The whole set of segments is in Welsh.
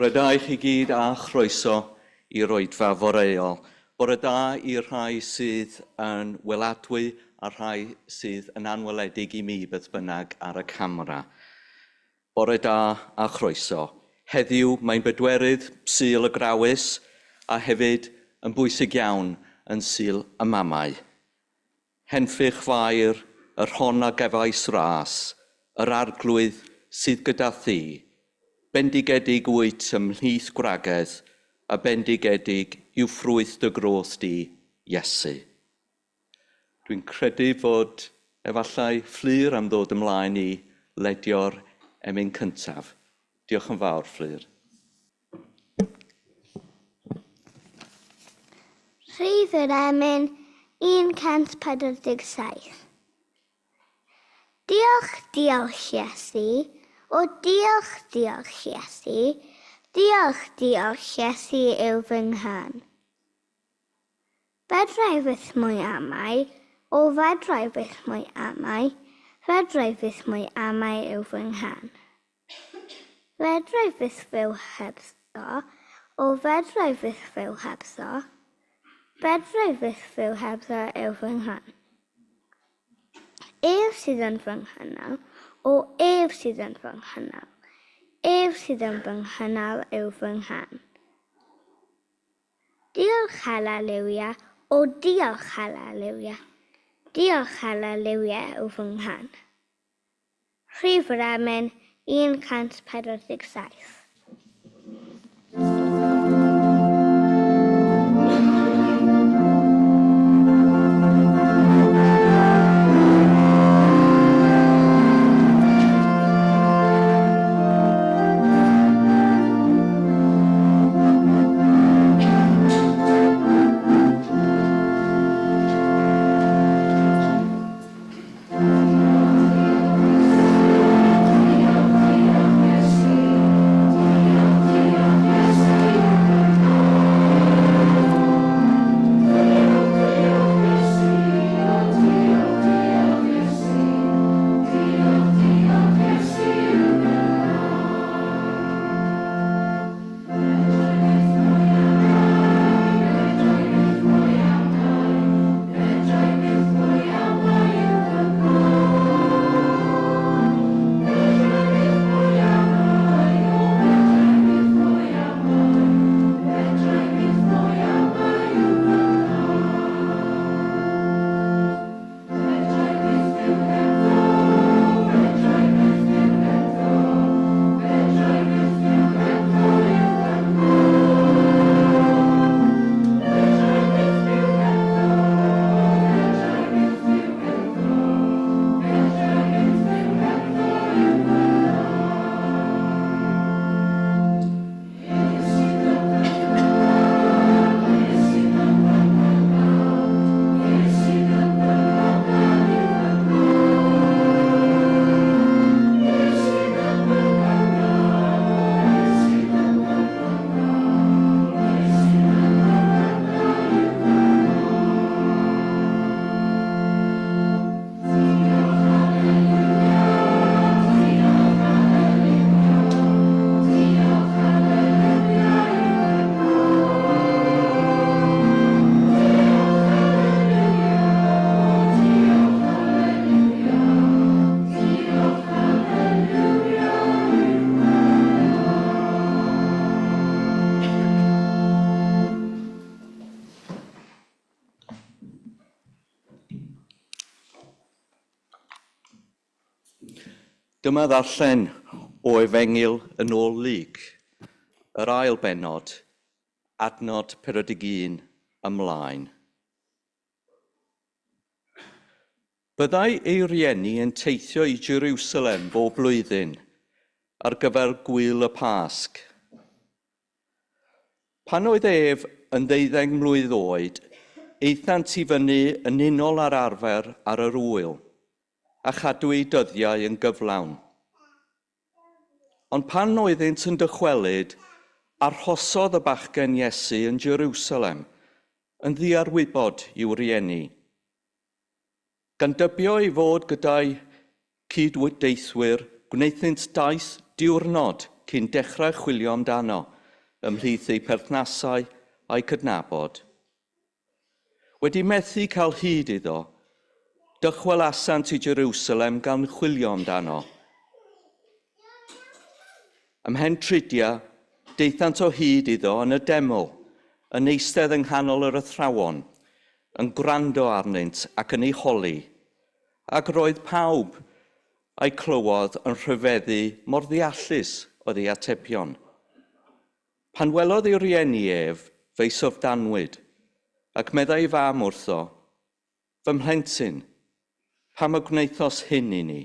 Bore da i chi gyd a chroeso i'r oedfa foreol. Bore da i'r rhai sydd yn weladwy a'r rhai sydd yn anweledig i mi beth bynnag ar y camera. Bore da a chroeso. Heddiw mae'n bedwerydd Sul y Grawys a hefyd yn bwysig iawn yn Sul y Mamau. Henffych Fair, yr hon a gefais ras, yr Arglwydd sydd gyda thi. Bendigedig wyt ymhlith gwragedd, a bendigedig yw ffrwyth dy groth di, Iesu. Dwi'n credu fod efallai Fflur am ddod ymlaen i ledio'r emyn cyntaf. Diolch yn fawr, Fflur. Rhif yr emyn 147. Diolch, diolch Iesu, o diolch, diolch Iesu, diolch, diolch Iesu yw fy nghân. Fedrai fyth mwy amau, o fedrai fyth mwy amau, fedrai fyth mwy amau yw fy nghân. Fedrai fyth fyw hebddo, o fedrai fyth fyw hebddo, fedrai fyth fyw hebddo yw fy nghân. Ef sydd yn fy nghynnal, o ef sydd yn fy nghynnal, ef sydd yn fy nghynnal yw fy nghân. Diolch haleliwia, o diolch haleliwia, diolch haleliwia yw fy nghân. Rhif yr emyn 147. Dyma ddarllen o Efengyl yn ôl Luc, yr ail bennod, adnod 41 ymlaen. Byddai ei rieni yn teithio i Jerusalem bob blwyddyn ar gyfer gŵyl y Pasg. Pan oedd ef yn ddeuddeng mlwydd oed, aethant i fyny yn unol â'r arfer ar yr ŵyl, a chadw eu dyddiau yn gyflawn. Ond pan oeddynt yn dychwelyd, arhosodd y bachgen Iesu yn Jerusalem, yn ddiarwybod i'w rieni. Gan dybio ei fod gyda'i cyd-deithwyr, gwnaethynt daith diwrnod cyn dechrau chwilio amdano. ymhlith eu perthnasau a'i cydnabod. Wedi methu cael hyd iddo, dychwelasant i Jerusalem gan chwilio amdano. Ymhen tridia, daethant o hyd iddo yn y deml, yn eistedd yng nghanol yr athrawon, yn gwrando arnynt ac yn ei holi, ac roedd pawb a'i clywodd yn rhyfeddu mor ddeallus oedd ei atebion. Pan welodd ei rieni ef, fe'i syfrdanwyd, ac meddai ei fam wrtho, Fy mhlentyn, pam y gwnaethos hyn i ni?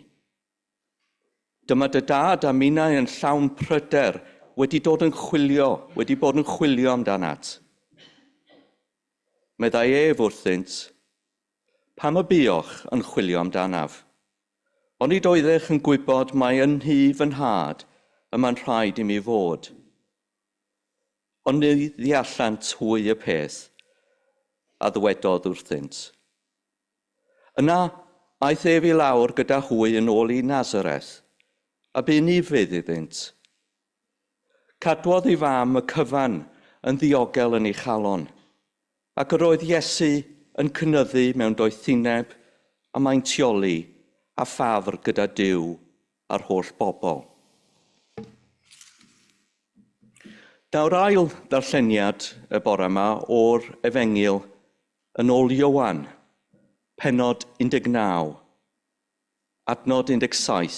Dyma dy dad a minnau yn llawn pryder wedi dod yn chwilio, wedi bod yn chwilio amdanat. Meddai ef wrthynt, Pam y buoch yn chwilio amdanaf? Onid oeddech yn gwybod mai yn nhŷ fy nhad y mae'n rhaid i mi fod? Ond ni ddeallant hwy y peth a ddywedodd wrthynt. Yna aeth ef i lawr gyda hwy yn ôl i Nazareth, a bu'n ufudd iddynt. Cadwodd ei fam y cyfan yn ddiogel yn ei chalon, ac yr oedd Iesu yn cynyddu mewn doethineb a maintioli a ffafr gyda Duw a'r holl bobl. Daw'r ail ddarlleniad y bore yma o'r Efengyl yn ôl Ioan, pennod 19, adnod 17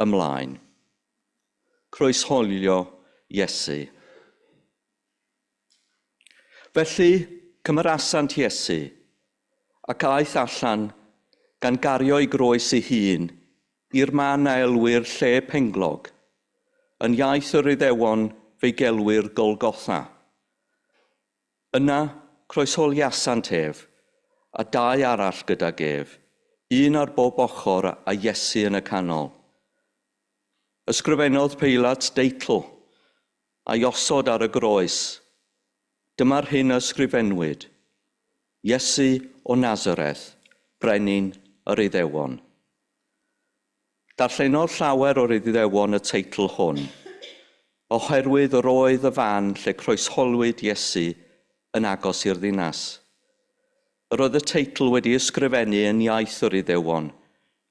ymlaen. Croeshoelio Iesu. Felly, cymerasant Iesu, ac aeth allan, gan gario ei groes ei hun, i'r man a elwir Lle Penglog. Yn iaith yr Iddewon fe'i gelwir Golgotha. Yna, croeshoeliasant ef, a dau arall gydag ef, un ar bob ochr a Iesu yn y canol. Ysgrifennodd Peilat deitl, a'i osod ar y groes. Dyma'r hyn a ysgrifennwyd, Iesu o Nazareth, Brenin yr Iddewon. Darllenodd llawer o'r Iddewon y teitl hwn, oherwydd yr oedd y fan lle croesholwyd Iesu yn agos i'r ddinas. Yr oedd y teitl wedi ysgrifennu yn iaith yr Iddewon,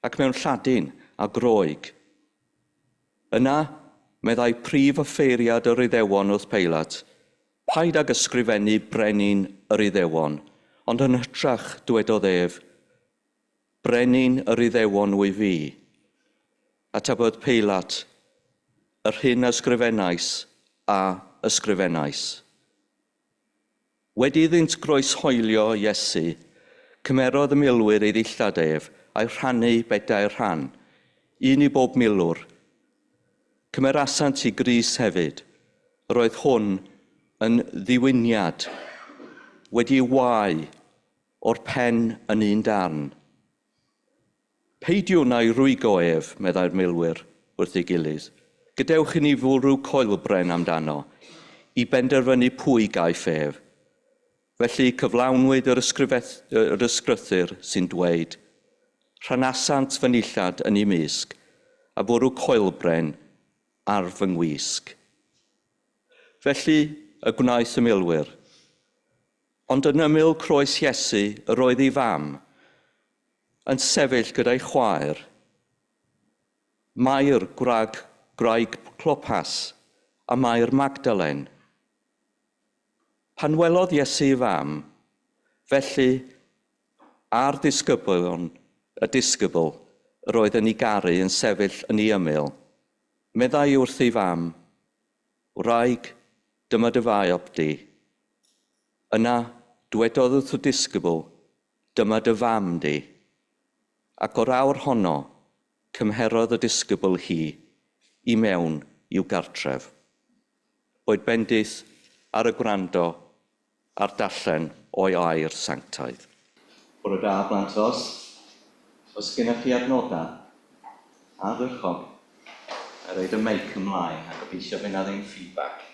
ac mewn Lladin a Groeg. Yna, meddai prif offeiriad yr Iddewon wrth Peilat, Paid ag ysgrifennu Brenin yr Iddewon, ond yn hytrach dywedodd ef, Brenin yr Iddewon wyf fi. Atebodd Peilat, Yr hyn a ysgrifennais a ysgrifennais. Wedi iddynt groeshoelio Iesu, cymerodd y milwyr ei ddillad ef, a'i rhannu bedair rhan, un i bob milwr. Cymerasant i grys hefyd. Yr oedd hwn yn ddiwyniad, wedi'i wau o'r pen yn un darn. Peidiwn â'i rwygo ef, meddai'r milwyr wrth ei gilydd. Gadewch i ni fwrw coelbren amdano, i benderfynu pwy gaiff ef. Felly cyflawnwyd yr, yr ysgrythur sy'n dweud, Rhanasant fy nillad yn eu mysg, a bwrw coelbren ar fy ngwisg. Felly y gwnaeth y milwyr. Ond yn ymyl croes Iesu yr oedd ei fam, yn sefyll gyda'i chwaer, Mair, gwraig, gwraig Clopas, a Mair Magdalen. Pan welodd Iesu ei fam, felly a'r disgyblion, y disgybl, yr oedd yn ei garu yn sefyll yn ei ymyl, meddai wrth ei fam, Wraig, dyma dy faob di. Yna, dwedodd wrth y disgybl, Dyma dy fam di. Ac o'r awr honno, cymherodd y disgybl hi i mewn i'w gartref. Boed bendith ar y gwrando a'r darllen o'i air sanctaidd. Bore da, blantos. Oes gennych chi adnodau? Ardderchog. A roid y meic ymlaen a gobeithio fydd 'na ddim feedback.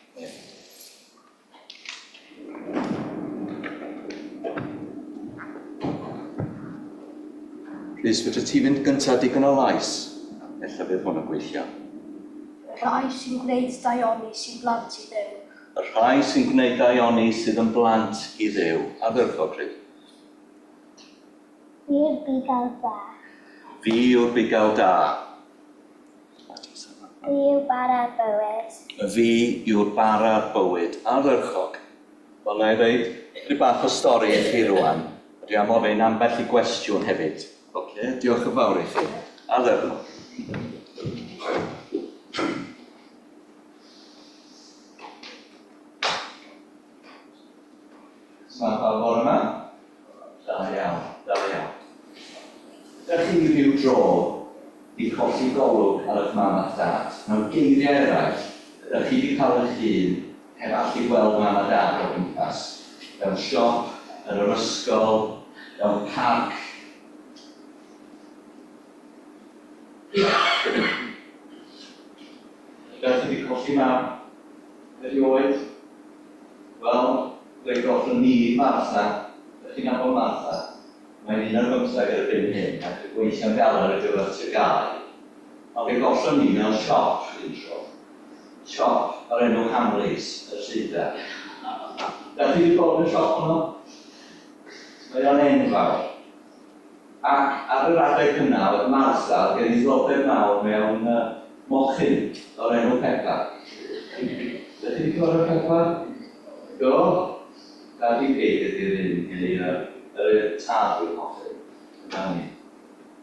Rhys, fedri ti fynd gyntaf digon o lais? Ella fydd hwn yn gweithio. Y rhai sy'n gwneud daioni sy'n blant i Dduw. Y rhai sy'n gwneud daioni sydd yn blant i Dduw. Ardderchog, Rhys. Fi yw'r bugail da. Fi yw'r bugail da. Fi yw bara'r bywyd. Fi yw'r bara'r bywyd. Ardderchog. Wel, na i ddeud rhyw bach o stori i chi rwan. Dwi am ofyn ambell i gwestiwn hefyd. Oce, diolch yn fawr i chi. Ardderchog. Sut mae pawb bore yma? Da iawn, da iawn. Ydych chi rhyw dro 'di colli golwg ar eich mam a'ch dad? Mewn geiriau eraill, ydych chi 'di cael eich hun heb allu gweld mam a dad o gwmpas? Mewn siop, yn yr ysgol, mewn parc? Ydych chi 'di colli mam erioed? Wel, fe gollon ni Martha. Ydych chi'n nabod Martha? Mae'n un ar bymtheg erbyn hyn ac yn gweithio'n galed ar gyfer TGAU. Ond fe gollon ni mewn siop un tro. Siop o'r enw Hamleys, y Llundain. Ydych chi wedi bod yn y siop hwnnw? Mae o'n enfawr. Ac ar yr adeg yna, oedd Martha, oedd gen i ddiddordeb mawr mewn mochyn o'r enw Peppa. Ydych chi wedi clywed am Peppa? Do? Daddy Pig ydy'r un, neu yr un tad dwi'n hoffi. Dyna ni.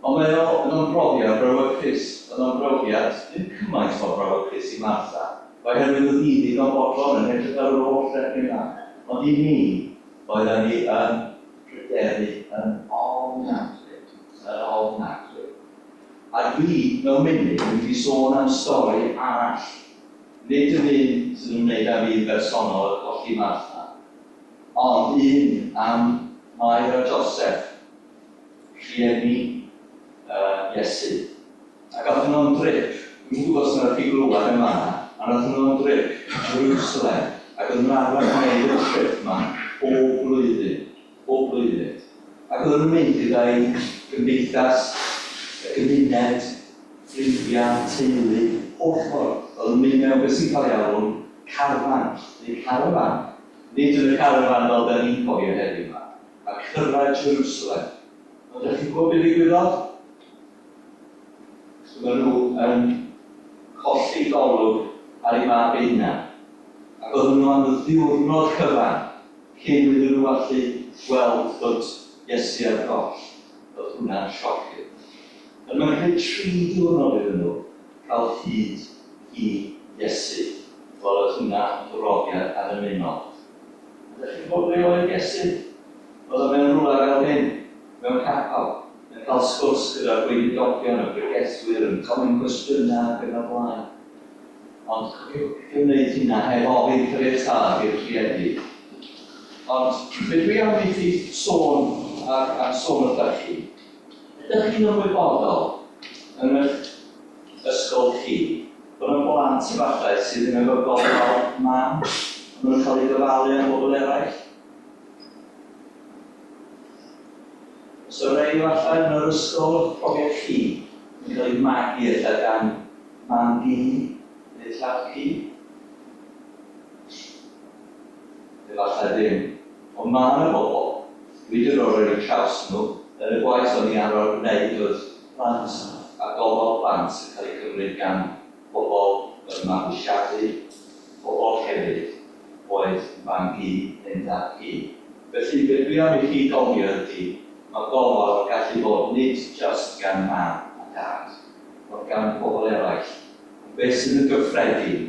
Ond mae o, oedd o'n brofiad brawychus. Oedd o'n brofiad, ddim cymaint mor brawychus i Martha, oherwydd oedd hi ddigon bodlon yn edrych ar yr holl bethau yna. Ond i ni, oedden ni yn pryderu yn ofnadwy, yn ofnadwy. A dwi, mewn munud, yn mynd i sôn am stori arall. Nid yn un sydd yn ymwneud â fi yn bersonol, y colli Martha, ond un am Mair a Joseph, rhieni Iesu. Ac athyn nhw am drip, dwi'm yn gwybod os wnewch chi glywed yn fan'na, ond athyn nhw am drip i Jerusalem, ac oedden nhw'n arfer gwneud y trip 'ma bob blwyddyn, bob blwyddyn. Ac oedden nhw'n mynd gyda'i gymdeithas, y gymuned, ffrindiau, teulu, holl ffordd. Oedden nhw'n mynd mewn beth sy'n cael ei alw'n carfan, neu carafan. Nid yn y carafan fel dan ni'n cofio heddiw 'ma. A cyrraedd Jerusalem. Ond dach chi'n gwybod be ddigwyddodd? Dyma nhw yn colli golwg ar eu mab eu hunan. Ac oedden nhw am ddiwrnod cyfan cyn iddyn nhw allu gweld bod Iesu ar goll. Oedd hwnna'n shocking. Ond mae'n cymryd tri diwrnod iddyn nhw cael hyd i Iesu. Wel, oedd hwnna yn brofiad annymunol. Ydych chi'n gwybod ble oedd Iesu? Oedd o mewn rhywle fel hyn, mewn capel, yn cael sgwrs gyda'r gweinidogion, y pregethwyr, yn gofyn cwestiynau ac yn y blaen. Ond cofiwch peidio wneud hynna heb ofyn caniatâd i'r rhieni. Ond be dwi am i chi sôn ar, am sôn wrthach chi, ydych chi'n ymwybodol yn eich ysgol chi bod 'na blant efallai sydd ddim efo gofal mam, a maen nhw'n cael eu gofalu am bobl eraill? Oes 'na rei efallai yn yr ysgol o'ch profiad chi yn cael eu magu ella gan mam-gu neu tad-cu? Efallai ddim. Ond ma' 'na bobl, dwi 'di dod ar eu traws nhw, yn y gwaith o'n i arfer gwneud oedd plant a gofal plant yn cael eu cymryd gan bobl oedd yn mabwysiadu, pobl hefyd oedd yn fam-gu neu'n dad-cu. Felly, be dwi am i chi gofio ydy, mae gofal yn gallu bod nid jyst gan mam a dad, ond gan pobl eraill. Ond beth sydd yn gyffredin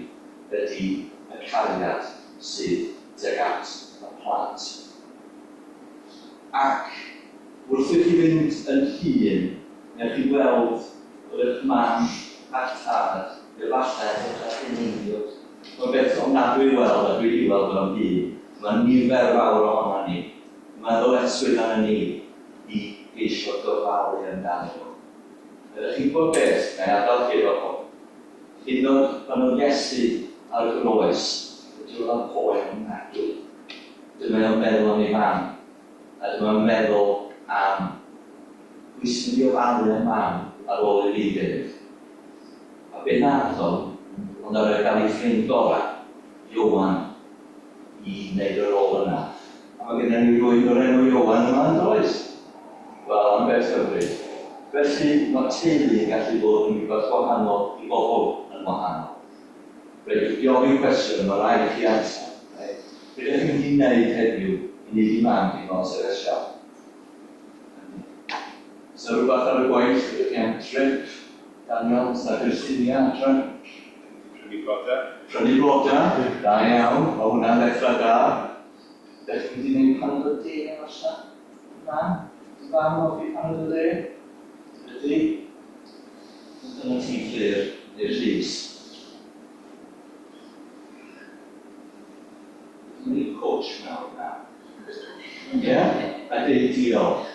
ydy y cariad sydd tuag at y plant. Ac wrth i chi fynd yn hŷn, wnewch chi weld bod eich mam a'ch tad efallai yn dechrau heneiddio. Mae'n beth ofnadwy i weld, a dwi 'di weld o'n hun. Mae nifer fawr ohonon ni. Mae'n ddyletswydd arnon ni i geisio gofalu amdanyn nhw. Ydych chi'n gwybod beth? Wna i adael chi efo hwn. Hyd yn oed pan oedd Iesu ar y groes, ydy oedd o'n poen ofnadwy. Dyma o'n meddwl am ei fam, a dyma o'n meddwl am pwy sy'n mynd i ofalu am mam ar ôl i fi fynd. A be nath o, ond arfer gael ei ffrind gorau, Ioan, i wneud y rôl yna. A mae gennym ni rywun o'r enw Ioan yma, yn does? Wel, am beth hyfryd. Felly, mae teulu yn gallu bod yn rhywbeth gwahanol i bobl yn wahanol. Reit, dwi 'di ofyn cwestiwn, mae rhaid i chi ateb. Reit? Be ydych chi'n mynd i wneud heddiw i wneud i mam deimlo'n special? Oes 'na rhywbeth ar y gweill? Ydych chi am trip? Daniel, oes 'na gynlluniau adre? Prynu blodau. Prynu blodau, da iawn, mae hwnna'n ddechrau da. Ydych chi'n mynd i wneud paned o de efallai? Mam? Ydy mam yn hoffi paned o de? Ydy? Dyna ti, Fflur, neu Rhys. Dwi'n mynd i'r coach nawr na. Ie? A deud diolch.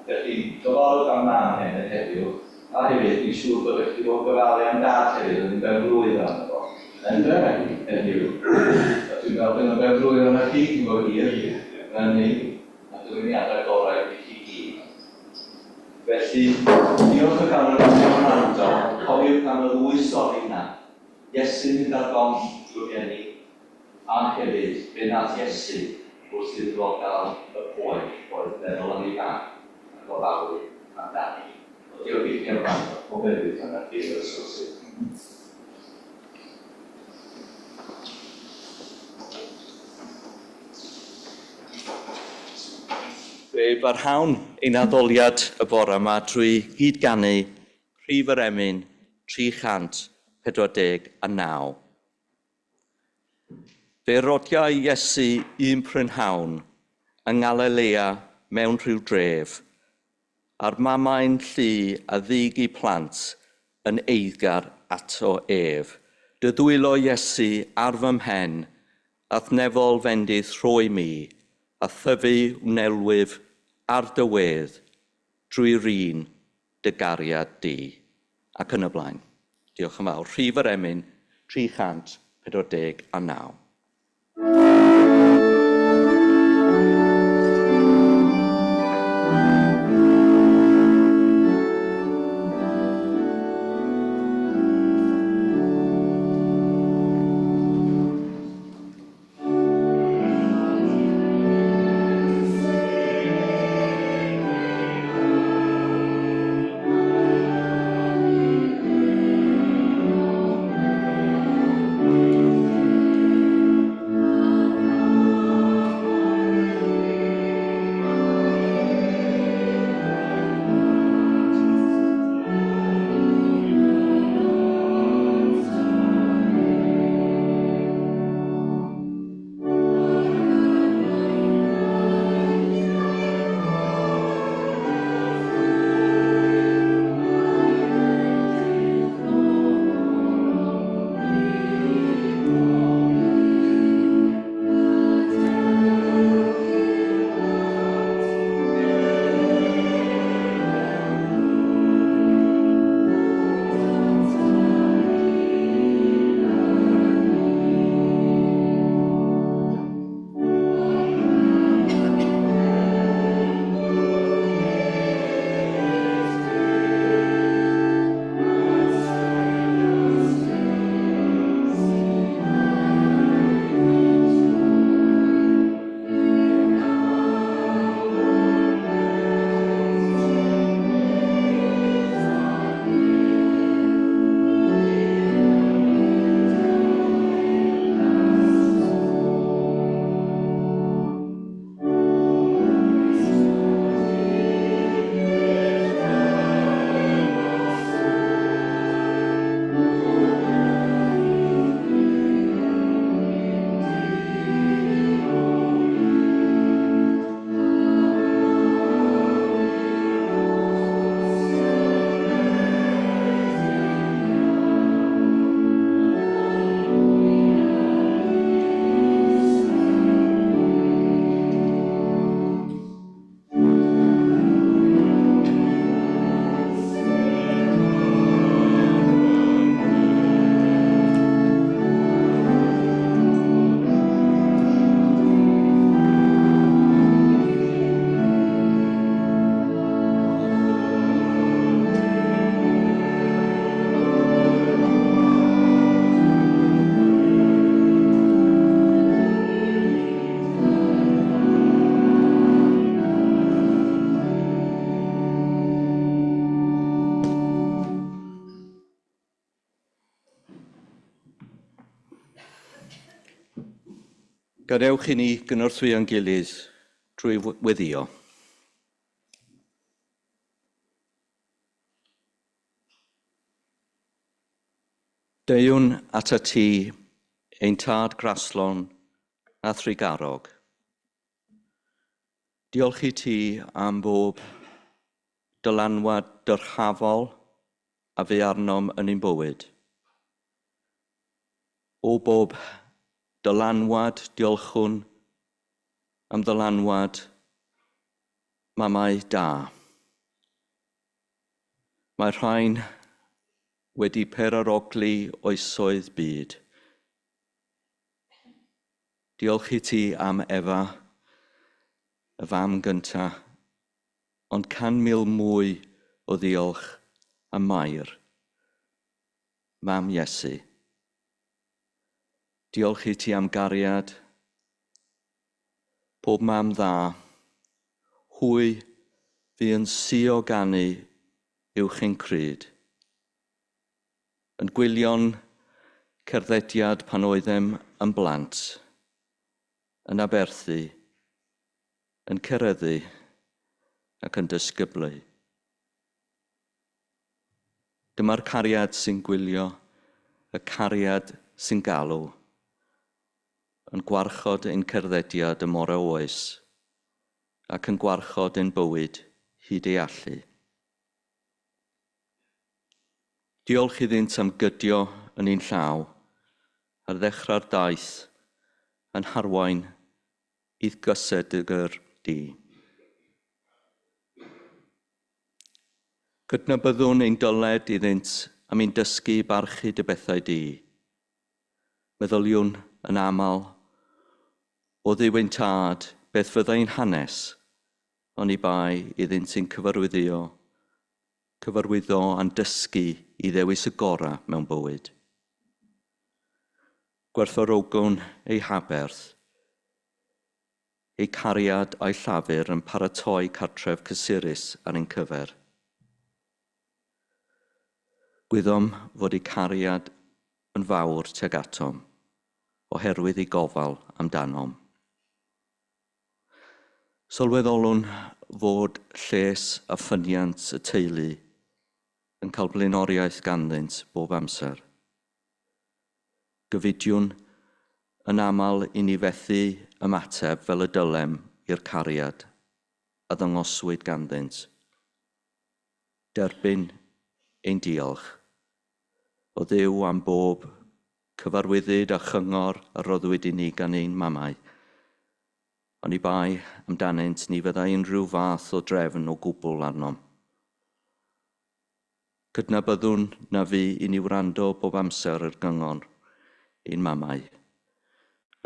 Dych chi'n gofalu am mam hefyd heddiw, a hefyd dwi'n siŵr bod chi wedi bod yn gofalu am dad hefyd, oedd hi'n ben-blwydd arno fo. Ynde? Heddiw. A dwi'n meddwl bydd o'n ben-blwydd arno chi cyn bo hir. Na ni. A dymuniadau gorau i chi gyd. Felly, diolch o galon i chi am wrando. Cofiwch am y ddwy stori 'na. Iesu'n mynd ar goll drwy geni, a hefyd be nath Iesu wrth iddo fo gael y poen oedd meddwl am ei fam a gofalu amdani. Wel, diolch i chi am wrando. Pob lwc arna chi efo'r sgwrs. Fe barhawn ein addoliad y bore yma trwy gyd-ganu Rhif yr Emyn 349. Fe rodiai Iesu un prynhawn yng Ngalilea mewn rhyw dref, a'r mamau'n llu a ddug eu plant yn eiddgar ato ef. Dy ddwylo Iesu ar fy mhen, a'th nefol fendith rhoi mi, a thyfu wnelwyf ar dy wedd, drwy rin dy gariad di. Ac yn y blaen. Diolch yn fawr. Rhif yr Emyn 349. Gadewch i ni gynorthwyo'n gilydd drwy weddïo. Deuwn atat ti, ein Tad graslon a thrugarog. Diolch i ti am bob dylanwad dyrchafol a fu arnom yn ein bywyd. O bob dylanwad, diolchwn am ddylanwad mamau da. Mae rhain wedi perarogli oesoedd byd. Diolch i ti am Efa, y fam gynta, ond 100,000 mwy o ddiolch am Mair, mam Iesu. Diolch i ti am gariad, pob mam dda, hwy fu yn suo ganu uwch ein cryd. Yn gwylio'n cerddediad pan oeddem yn blant, yn aberthu, yn ceryddu ac yn dysgyblu. Dyma'r cariad sy'n gwylio, y cariad sy'n galw, yn gwarchod ein cerddediad y more oes, ac yn gwarchod ein bywyd hyd ei allu. Diolch iddynt am gydio yn ein llaw ar ddechrau'r daith yn harwain i'th gysedr di. Cydnabyddwn ein dyled iddynt am ein dysgu i barchu dy bethau di. Meddyliwn yn aml o Dduw ein Tad beth fyddai'n hanes oni bai iddynt ein cyfarwyddio, cyfarwyddo a'n dysgu i ddewis y gorau mewn bywyd. Gwerthfawrogwn eu haberth, eu cariad a'u llafur yn paratoi cartref cysurus ar ein cyfer. Gwyddom fod eu cariad yn fawr tuag atom, oherwydd eu gofal amdanom. Sylweddolwn fod lles a ffyniant y teulu yn cael blaenoriaeth ganddynt bob amser. Gofidiwn yn aml i ni fethu ymateb fel y dylem i'r cariad a ddangoswyd ganddynt. Derbyn ein diolch o Dduw am bob cyfarwyddyd a chyngor a roddwyd i ni gan ein mamau. Oni bai amdanynt ni fyddai unrhyw fath o drefn o gwbl arnom. Cydnabyddwn na fu i ni wrando bob amser ar gyngor ein mamau,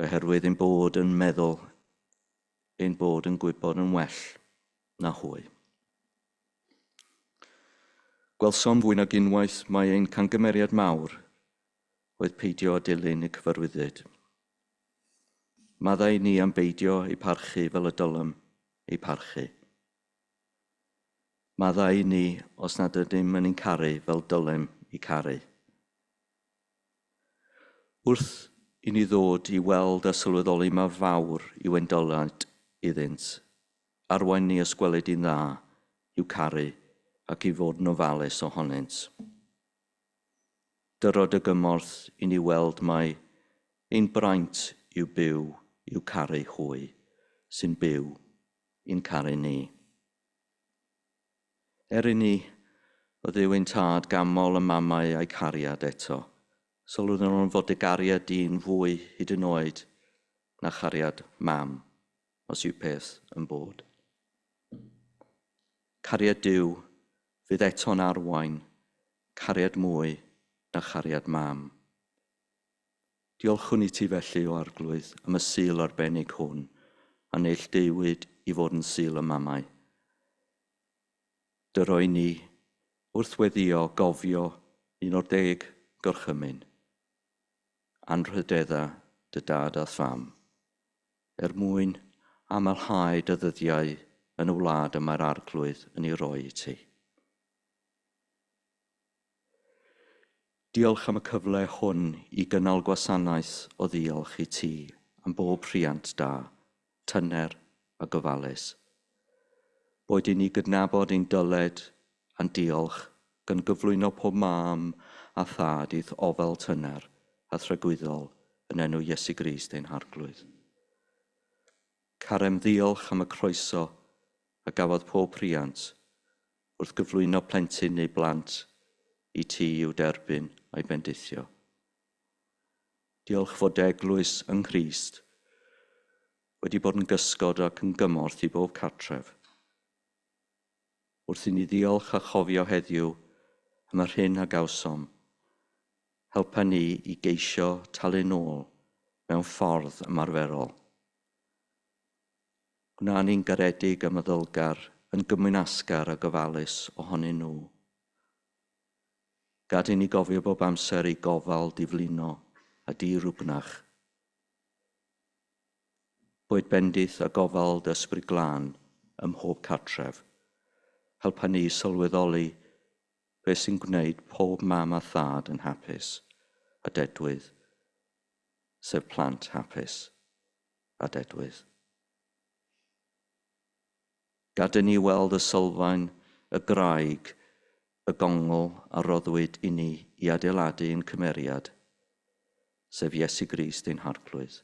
oherwydd ein bod yn meddwl ein bod yn gwybod yn well na hwy. Gwelsom fwy nag unwaith mai ein camgymeriad mawr oedd peidio â dilyn y cyfarwyddyd. Maddau ni am beidio eu parchu fel y dylem eu parchu. Maddau ni os nad ydym yn ein caru fel dylem eu caru. Wrth i ni ddod i weld a sylweddoli mor fawr yw ein dyled iddynt, arwain ni os gweli di'n dda i'w caru ac i fod yn ofalus ohonynt. Dyro dy gymorth i ni weld mai ein braint yw byw i'w caru hwy, sy'n byw i'n caru ni. Er i ni, o Dduw ein Tad, ganmol y mamau a'u cariad eto, sylweddolwn fod dy gariad di'n fwy hyd yn oed na chariad mam, os yw peth yn bod. Cariad Duw fydd eto'n arwain cariad mwy na chariad mam. Diolchwn i ti felly, o Arglwydd, am y Sul arbennig hwn, a neilltuwyd i fod yn Sul y Mamau. Dyro i ni, wrth weddïo, gofio un o'r deg gorchymyn. Anrhydedda dy dad a'th fam, er mwyn amlhau dy ddyddiau yn y wlad y mae'r Arglwydd yn ei roi i ti. Diolch am y cyfle hwn i gynnal gwasanaeth o ddiolch i ti am bob rhiant da, tyner a gofalus. Boed i ni gydnabod ein dyled a'n diolch gan gyflwyno pob mam a thad i'th ofal tyner a thragwyddol yn enw Iesu Grist ein Harglwydd. Carem ddiolch am y croeso a gafodd pob rhiant wrth gyflwyno plentyn neu blant i ti i'w derbyn a'i bendithio. Diolch fod eglwys yng Nghrist wedi bod yn gysgod ac yn gymorth i bob cartref. Wrth i ni ddiolch a chofio heddiw am yr hyn a gawsom, helpa ni i geisio talu nôl mewn ffordd ymarferol. Gwna ni'n garedig a meddylgar, yn gymwynasgar a gofalus ohonyn nhw. Gad i ni gofio bob amser i gofal diflino a dirwgnach. Boed bendith a gofal dy Ysbryd Glân ym mhob cartref. Helpa ni sylweddoli beth sy'n gwneud pob mam a thad yn hapus a dedwydd, sef plant hapus a dedwydd. Gad i ni weld y sylfaen, y graig, y gongl a roddwyd i ni i adeiladu ein cymeriad, sef Iesu Grist ein Harglwydd.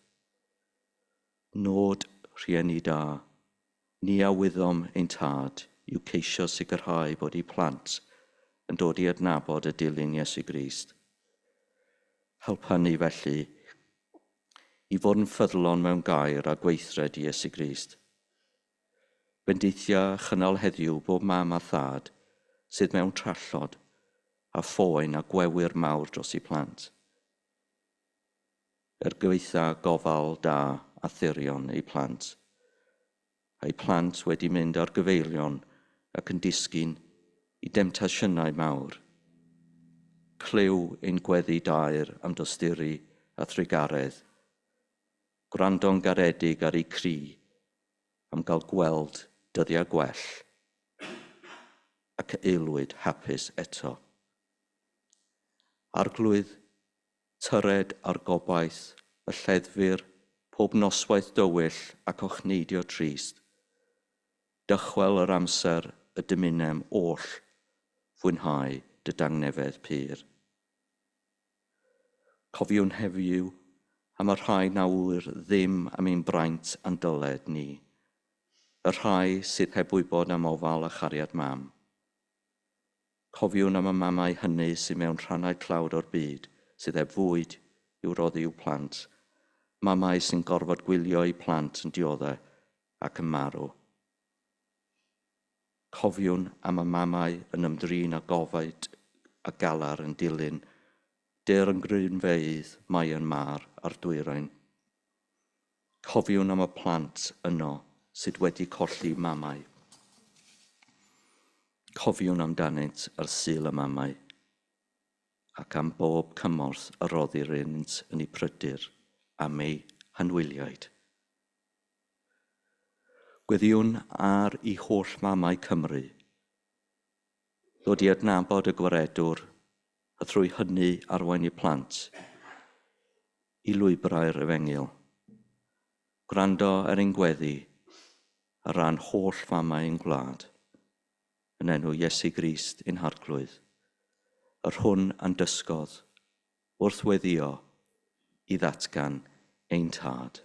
Nod rhieni da, ni a wyddom ein tad yw ceisio sicrhau bod eu plant yn dod i adnabod y dilyn Iesu Grist. Helpa ni felly i fod yn ffyddlon mewn gair a gweithred i Iesu Grist. Bendithia chynnal heddiw bob mam a thad sydd mewn trallod a phoen a gwewyr mawr dros eu plant. Er gwaetha gofal da a thirion eu plant, a'u plant wedi mynd ar gyfeilion ac yn disgyn i demtasiynau mawr. Clyw ein gweddi daer am dosturi a thrugaredd. Gwrando'n garedig ar eu cri am gael gweld dyddiau gwell ac aelwyd hapus eto. Arglwydd, tyred ar gobaith y lleddfir pob noswaith dywyll ac ochneidio trist. Dychwel yr amser y dymunem oll fwynhau dy dangnefedd pur. Cofiwn heddiw am y rhai na ŵyr ddim am ein braint a'n dyled ni, y rhai sydd heb wybod am ofal a chariad mam. Cofiwn am y mamau hynny sydd mewn rhannau tlawd o'r byd sydd heb fwyd i'w roddi i'w plant, mamau sy'n gorfod gwylio eu plant yn dioddef ac yn marw. Cofiwn am y mamau yn ymdrin â gofaid a galar yn dilyn daeargrynfeydd Myanmar a'r dwyrain. Cofiwn am y plant yno sydd wedi colli mamau. Cofiwn amdanynt ar Sul y Mamau ac am bob cymorth a roddir iddynt yn eu pryder am eu hanwyliaid. Gweddïwn ar i holl mamau Cymru ddod i adnabod y Gwaredwr a thrwy hynny arwain eu plant i lwybrau'r Efengyl. Gwrando ar ein gweddi ar ran holl famau ein gwlad, yn enw Iesu Grist ein Harglwydd, yr hwn a'n dysgodd wrth weddïo i ddatgan ein Tad.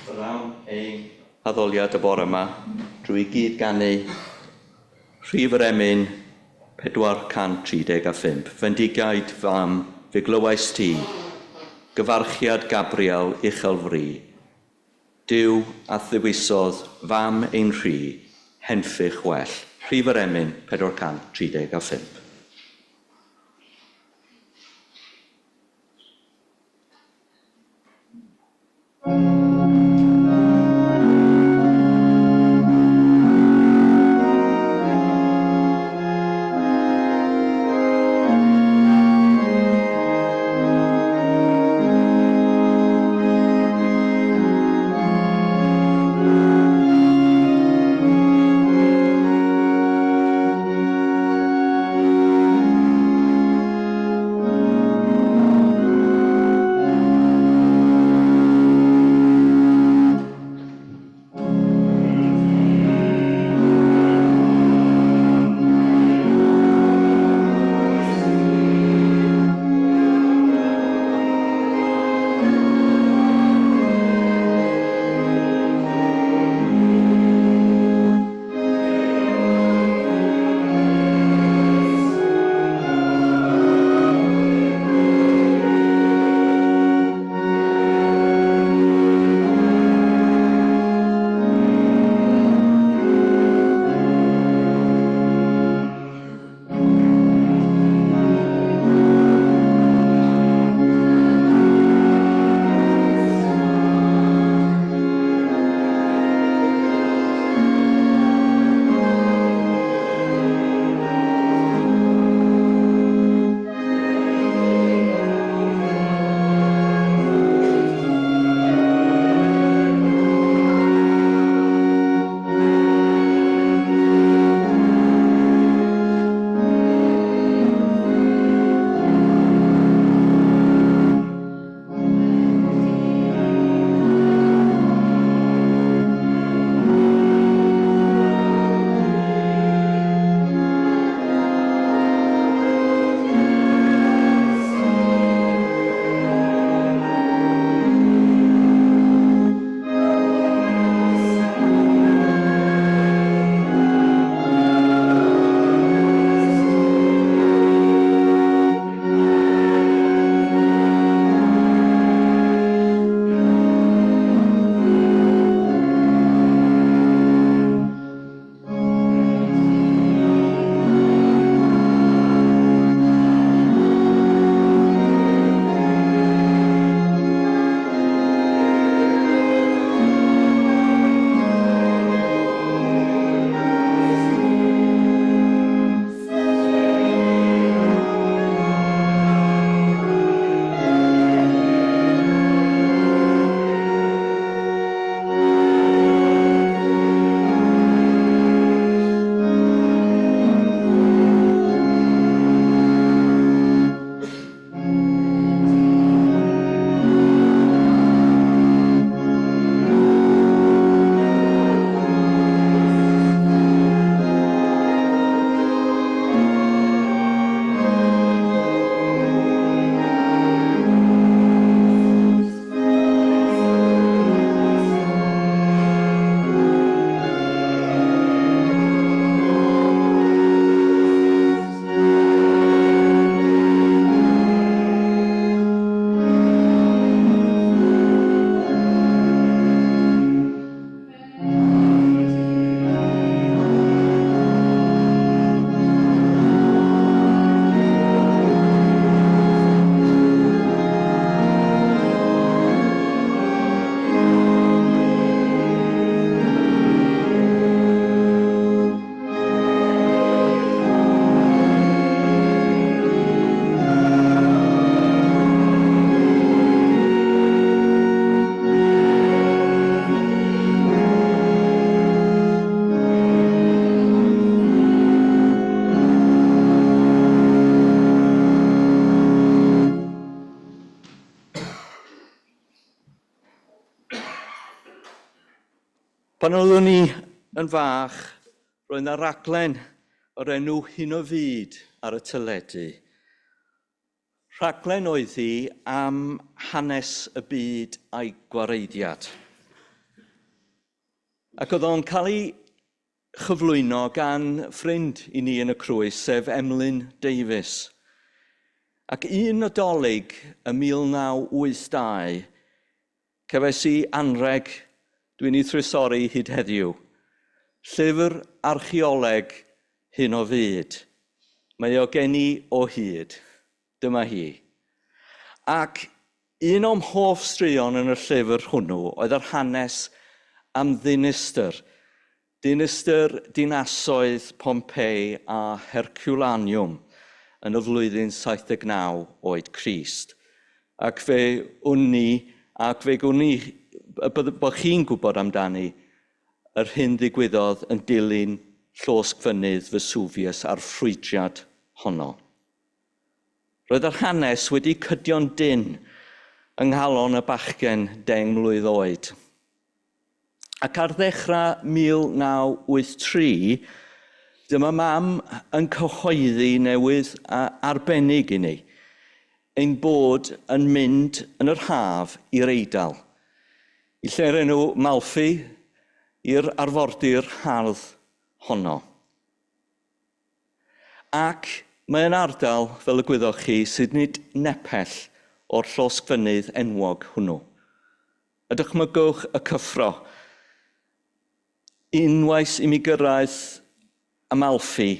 Brynawn ein haddoliad y bore yma drwy gyd ganu rhif yr emyn 435. Fendigaid fam, fe glywais ti, gyfarchiad Gabriel uchel fri. Duw a ddewisodd fam ein rhi, henffych well. Rhif yr emyn 435. Pan oeddwn i yn fach, roedd yna raglen o'r enw Hyn o Fyd ar y teledu. Rhaglen oedd hi am hanes y byd a'i gwareiddiad. Ac oedd o'n cael ei chyflwyno gan ffrind i ni yn y Crwys, sef Emlyn Davies. Ac un Nadolig ym 1982, cefais i anrheg dwi'n ei thrysori hyd heddiw. Llyfr archeoleg hyn o fyd. Mae o gen i o hyd. Dyma hi. Ac un o'm hoff straeon yn y llyfr hwnnw oedd yr hanes am ddinistr. Dinistr dinasoedd Pompeii a Herculaneum yn y flwyddyn 79 oed Crist. Ac fe wn i, ac fe gwn i bod chi'n gwybod amdani, yr hyn ddigwyddodd yn dilyn llosgfynydd Vesuvius a'r ffrwydriad honno. Roedd yr hanes wedi cydio'n dynn yng nghalon y bachgen 10 mlwydd oed. Ac ar ddechrau 1983, dyma mam yn cyhoeddi newydd arbennig i ni, ein bod yn mynd yn yr haf i'r Eidal, i lle'r enw Malfi, i'r arfordir hardd honno. Ac mae yn ardal, fel y gwyddoch chi, sydd nid nepell o'r llosgfynydd enwog hwnnw. A dychmygwch y cyffro. Unwaith i mi gyrraedd Amalfi,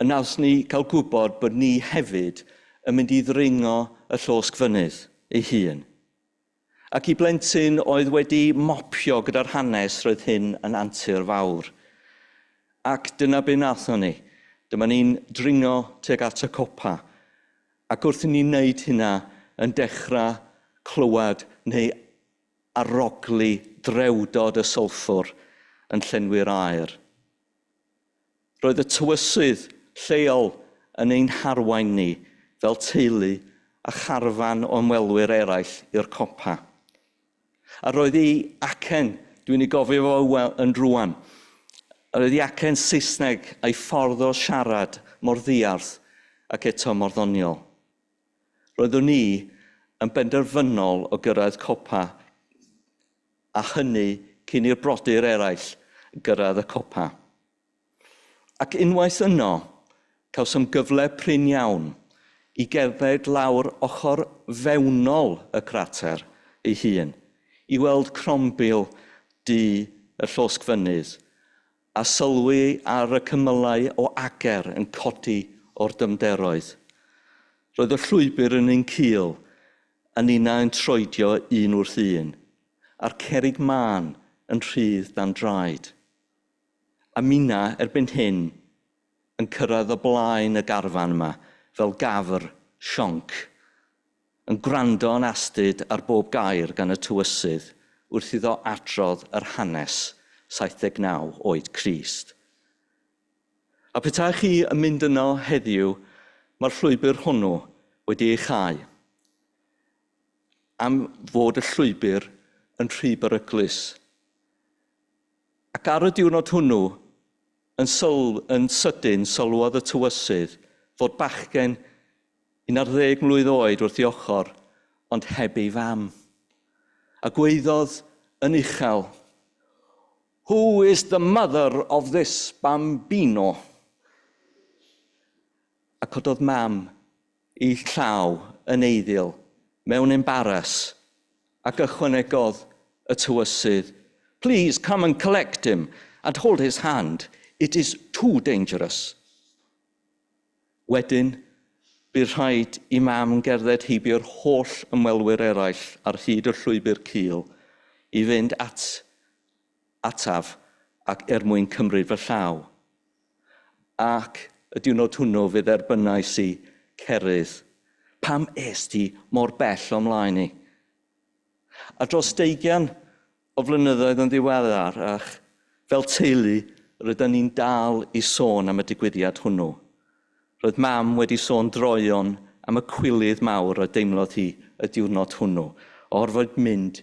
y naws ni cael gwybod bod ni hefyd yn mynd i ddringo y llosgfynydd ei hun. Ac i blentyn oedd wedi mopio gyda'r hanes, roedd hyn yn antur fawr. Ac dyna be wnaethon ni. Dyma ni'n dringo tuag at y copa. Ac wrth i ni wneud hynna, yn dechrau clywed neu arogli drewdod y sylffwr yn llenwi'r aer. Roedd y tywysydd lleol yn ein harwain ni fel teulu a charfan o ymwelwyr eraill i'r copa. A roedd ei acen, dwi'n ei gofio fo yn rwan, roedd ei acen Saesneg a'i ffordd o siarad mor ddiarth ac eto mor ddoniol. Roeddwn i yn benderfynol o gyrraedd copa, a hynny cyn i'r brodyr eraill gyrraedd y copa. Ac unwaith yno, cawsom gyfle prin iawn i gerdded lawr ochr fewnol y crater ei hun, i weld crombil du y llosgfynydd, a sylwi ar y cymylau o ager yn codi o'r dyfnderoedd. Roedd y llwybr yn un cul, a ninna yn troedio un wrth un, a'r cerrig mân yn rhydd dan draed. A minna, erbyn hyn, yn cyrraedd o blaen y garfan yma, fel gafr, sionc, yn gwrando yn astud ar bob gair gan y tywysydd wrth iddo adrodd yr hanes 79 oed Crist. A petai chi yn mynd yno heddiw, mae'r llwybr hwnnw wedi ei chau, am fod y llwybr yn rhy beryglus. Ac ar y diwrnod hwnnw, yn, syl, yn sydyn, sylwodd y tywysydd fod bachgen 11 mlwydd oed wrth ei ochr, ond heb ei fam. A gweiddodd yn uchel, "Who is the mother of this bambino?" A cododd mam ei llaw yn eiddil mewn embaras ac ychwanegodd y tywysydd, "Please come and collect him and hold his hand. It is too dangerous." Wedyn, bu rhaid i mam gerdded heibio'r holl ymwelwyr eraill ar hyd y llwybr cul i fynd at ataf ac er mwyn cymryd fy llaw. Ac y diwrnod hwnnw fe dderbynnais i cerydd. "Pam es ti mor bell o mlaen i?" A dros 20 o flynyddoedd yn ddiweddarach, fel teulu, rydyn ni'n dal i sôn am y digwyddiad hwnnw. Roedd mam wedi sôn droeon am y cwilydd mawr a deimlodd hi y diwrnod hwnnw, o orfod mynd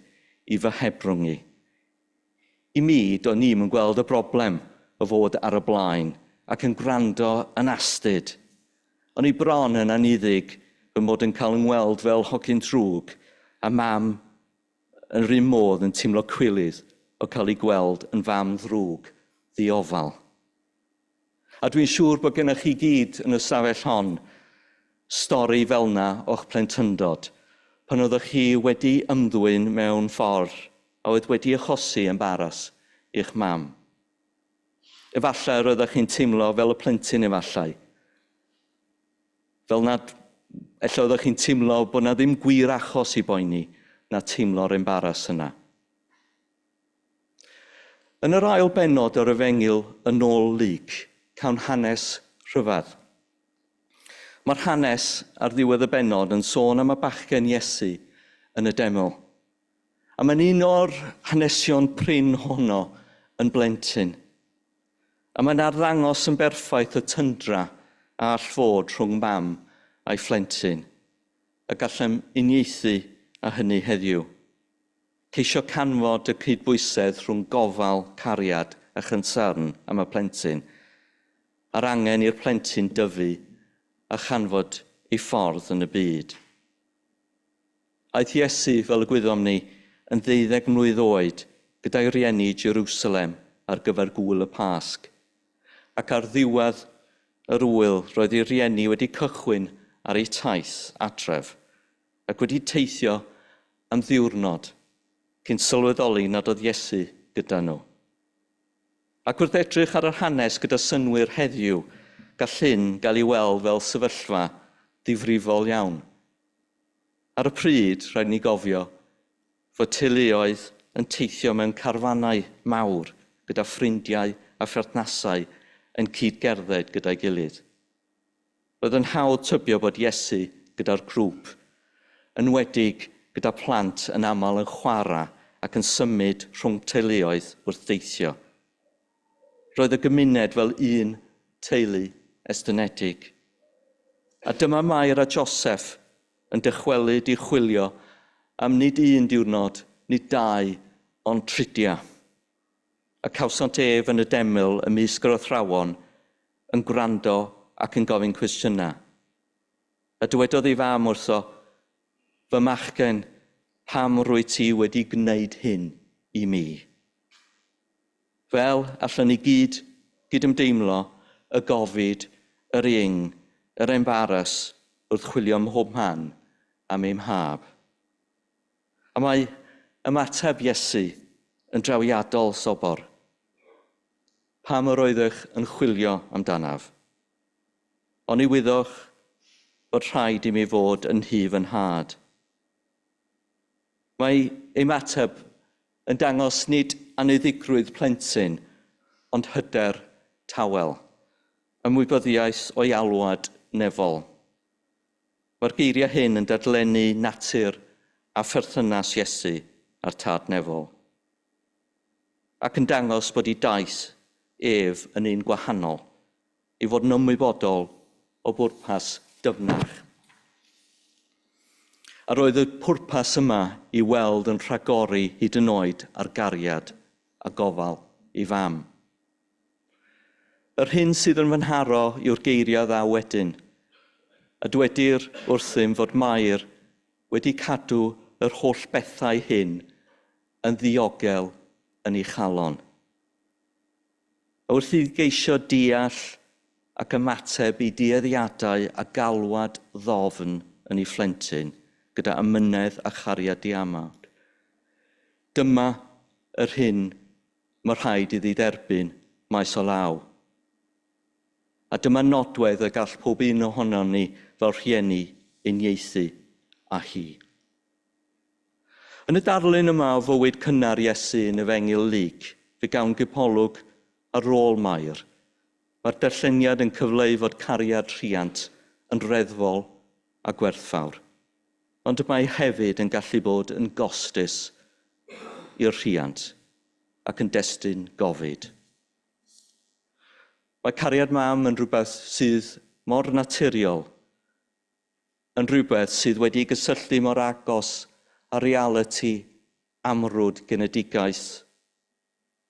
i fy hebrwng i. I mi, do'n i'm yn gweld y broblem o fod ar y blaen ac yn gwrando yn astud. O'n i bron yn anniddig fy mod yn cael 'ngweld fel hogyn drwg, a mam yn yr un modd yn teimlo cwilydd o cael ei gweld yn fam ddrwg ddiofal. A dwi'n siŵr bod gennych chi gyd yn y stafell hon stori fel 'na o'ch plentyndod, pan oeddech chi wedi ymddwyn mewn ffordd a oedd wedi achosi embaras i'ch mam. Efallai roeddech chi'n teimlo fel y plentyn efallai. Fel nad, ella oeddech chi'n teimlo bod 'na ddim gwir achos i boeni na teimlo'r embaras yna. Yn yr ail bennod o'r Efengyl yn ôl Luc, cawn hanes rhyfedd. Mae'r hanes ar ddiwedd y bennod yn sôn am y bachgen Iesu yn y deml. A mae'n un o'r hanesion prin honno yn blentyn. A mae'n arddangos yn berffaith y tyndra a all fod rhwng mam a'i phlentyn. A gallem uniaethu â hynny heddiw. Ceisio canfod y cydbwysedd rhwng gofal, cariad a chynsyrn am y plentyn, a'r angen i'r plentyn dyfu a chanfod ei ffordd yn y byd. Aeth Iesu, fel y gwyddom ni, yn ddeuddeg mlwydd oed gyda'i rieni i Jerusalem ar gyfer gŵyl y Pasg, ac ar ddiwedd yr ŵyl roedd ei rieni wedi cychwyn ar eu taith adref, ac wedi teithio am ddiwrnod cyn sylweddoli nad oedd Iesu gyda nhw. Ac wrth edrych ar yr hanes gyda synnwyr heddiw, gall hyn gael ei weld fel sefyllfa ddifrifol iawn. Ar y pryd, rhaid ni gofio fod teuluoedd yn teithio mewn carfannau mawr gyda ffrindiau a pherthnasau yn cyd-gerdded gyda'i gilydd. Roedd yn hawdd tybio bod Iesu gyda'r grŵp, enwedig gyda phlant yn aml yn chwarae ac yn symud rhwng teuluoedd wrth deithio. Roedd y gymuned fel un teulu estynedig. A dyma Mair a Joseff yn dychwelyd i chwilio am nid un diwrnod, nid dau, ond tridiau. A cawsant ef yn y deml ymysg yr athrawon, yn gwrando ac yn gofyn cwestiynau. A dywedodd ei fam wrtho, Fy machgen, pam rwyt ti wedi gwneud hyn i mi? Fel allwn ni gyd gydymdeimlo y gofid, yr ing, yr embaras wrth chwilio ym mhob man am ei mhab. A mae ymateb Iesu yn drawiadol sobor. Pam yr oeddech yn chwilio amdanaf? Oni wyddoch fod rhaid i mi fod yn nhŷ fy nhad? Mae ei ymateb yn dangos nid anniddigrwydd plentyn, ond hyder tawel, ymwybyddiaeth o'i alwad nefol. Mae'r geiriau hyn yn dadlennu natur a pherthynas Iesu a'r Tad Nefol, ac yn dangos bod ei daith ef yn un gwahanol, ei fod yn ymwybodol o bwrpas dyfnach. A roedd y pwrpas yma i weld yn rhagori hyd yn oed ar gariad a gofal ei fam. Yr hyn sydd yn fy nharo yw'r geiriau ddaw wedyn, a dwedir wrthym fod Mair wedi cadw yr holl bethau hyn yn ddiogel yn ei chalon. A wrth iddi geisio deall ac ymateb i dueddiadau a galwad ddofn yn ei phlentyn gyda amynedd a chariad diamod, dyma yr hyn mae rhaid iddi dderbyn maes o law. A dyma nodwedd y gall pob un ohonon ni fel rhieni uniaethu â hi. Yn y darlun yma o fywyd cynnar Iesu yn Efengyl Luc, fe gawn gipolwg ar rôl Mair. Mae'r darlleniad yn cyfleu fod cariad rhiant yn reddfol a gwerthfawr. Ond mae hefyd yn gallu bod yn gostus i'r rhiant ac yn destun gofid. Mae cariad mam yn rhywbeth sydd mor naturiol, yn rhywbeth sydd wedi gysylltu mor agos â realiti amrwd genedigaeth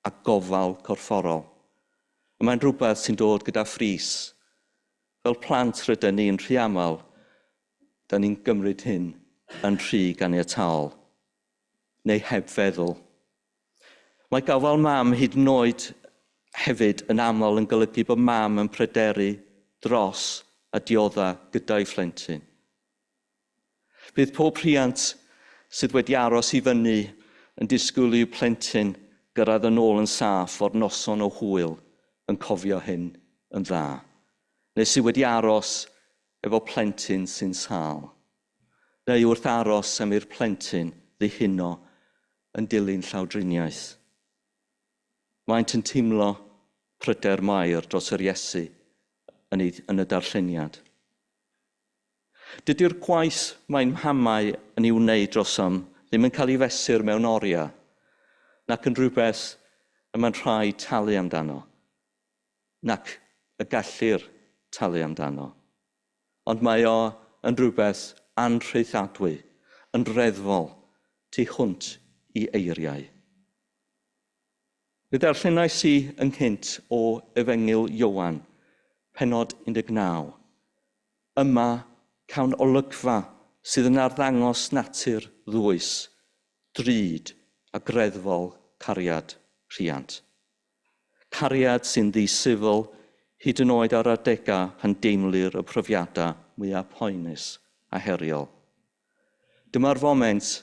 a gofal corfforol. Mae'n rhywbeth sy'n dod gyda phris. Fel plant rydyn ni'n rhy aml, da ni'n gymryd hyn yn rhy ganiataol, neu heb feddwl. Mae gofal mam hyd yn oed hefyd yn aml yn golygu bod mam yn pryderu dros a diodda gyda'i phlentyn. Bydd pob rhiant sydd wedi aros i fyny yn disgwyl i'w plentyn gyrraedd yn ôl yn saff o'r noson o hwyl yn cofio hyn yn dda. Neu sydd wedi aros efo plentyn sy'n sâl. Neu wrth aros am i'r plentyn ddihuno yn dilyn llawdriniaeth. Maent yn teimlo pryder Mair dros yr Iesu yn, ei, yn y darlleniad. Dydy'r gwaith mae'n mhamau yn ei wneud drosom ddim yn cael ei fesur mewn oriau, nac yn rhywbeth y mae'n rhaid talu amdano, nac y gellir talu amdano. Ond mae o yn rhywbeth anrhaethadwy, yn reddfol, tu hwnt i eiriau. Fe ddarllenais i ynghynt o Efengyl Ioan, pennod 19. Yma cawn olygfa sydd yn arddangos natur ddwys, drud a greddfol cariad rhiant. Cariad sy'n ddisifl hyd yn oed ar adegau pan deimlir y profiadau mwyaf poenus a heriol. Dyma'r foment